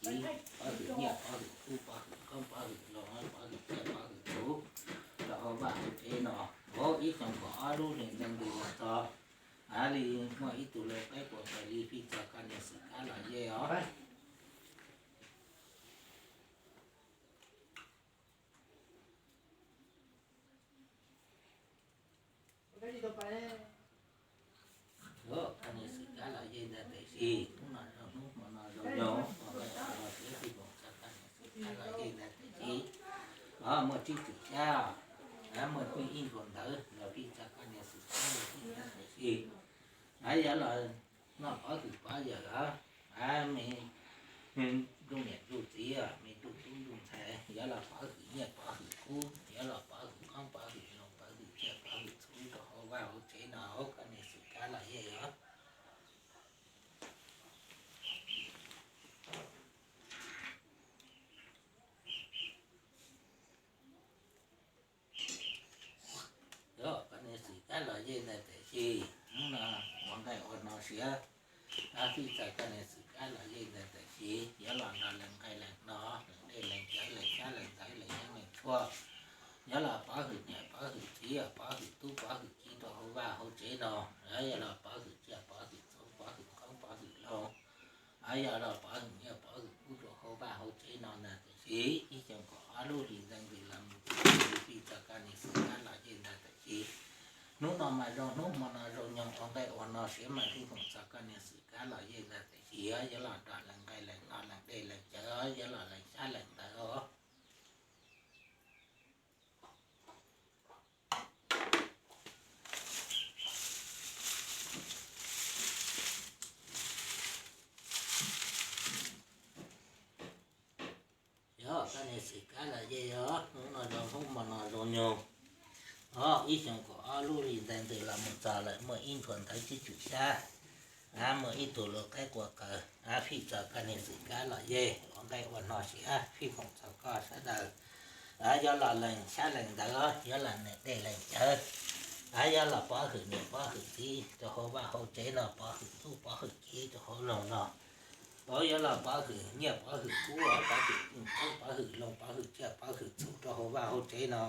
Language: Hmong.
txiv, pov hwm nyiaj pov hwm kub pov hwm qoob pov hwm loo pov hwm tsiaj pov hwm txhuv rau hauv vaj hauv tsev no. Ua ib xyoos kaum ob lub hlis ntees ntws los txog av li muaj ib tug lau qaib qua kaws li fij txog koj niag xwm kab los yej os. Koj niag xwm kab los yej ntag tiam sis hnub no zoo hnub hmo no zoo nyoog ua koj cov los siab fij foom txog koj niag xwm kab los yej ntag tiam sis muaj tsib tswm xyab, muaj pheej ib nruas ntawv los fij txog koj niag xwm kab los yej ntag tiam sis av yuav los noj pov hwm pov yawm os, av me ntuj niam ntuj txiv, me ntuj tub ntuj ntxhais, yuav los pov hwm nyiaj pov hwm kub, yuav los pov hwm qoob pov hwm loo pov hwm tsiaj pov hwm txhuv rau hauv vaj hauv tsev no, koj niag xwm kab los yej os. Yog koj niag xwm kab los yej ntag tiam sis hnub no ua nqaij ua hno siav, fij txog koj niag xwm kab los yej ntag tiam sis yuav los nrog lees nqaij lees hno, lees dej lees cawv lees xyab lees ntawv lees yeeb lees tshuaj, yuav los pov hwm niam pov hwm txiv, pov hwm tub pov hwm kiv rau hauv vaj hauv tsev no, yuav los pov hwm tsiaj pov hwm txhuv pov hwm qoob pov hwm loo, yuav los pov hwm nyiaj pov hwm kub rau hauv vaj hauv tsev no ntag tiam sis ib xyoos kaum ob lub hlis ntees ntws los mus txog fij txog koj niag xwm kab los yej ntag tiam sis hnub no mas zoo hnub hmo no zoo nyoog ua nqaij ua hno siav mas fij foom txog koj niag xwm kab los yej ntag tiam sis yuav los nrog lees nqaij lees hno lees dej lees cawv, yuav los lees xyab lees ntawv os. Yog koj niag xwm kab los yej os, hnub no zoo hnub hmo no zoo nyoog, ib xyoos kaum ob lub hlis ntees ntws los mus txog lawm muaj ib nruas ntawv tsib tswm xyab, muaj ib tug lau qaib qua kaws, fij txog koj niag xwm kab los yej ua nqaij ua hno siav fij foom txog koj sawv daws, yuav los lees xyab lees ntawv, yuav los lees dej lees cawv, yuav los pov hwm niam pov hwm txiv rau hauv vaj hauv tsev no, pov hwm tub pov hwm kiv rau hauv loog no, yuav los pov hwm nyiaj pov hwm kub, pov hwm qoob pov hwm loo pov hwm tsiaj pov hwm txhuv rau hauv vaj hauv tsev no.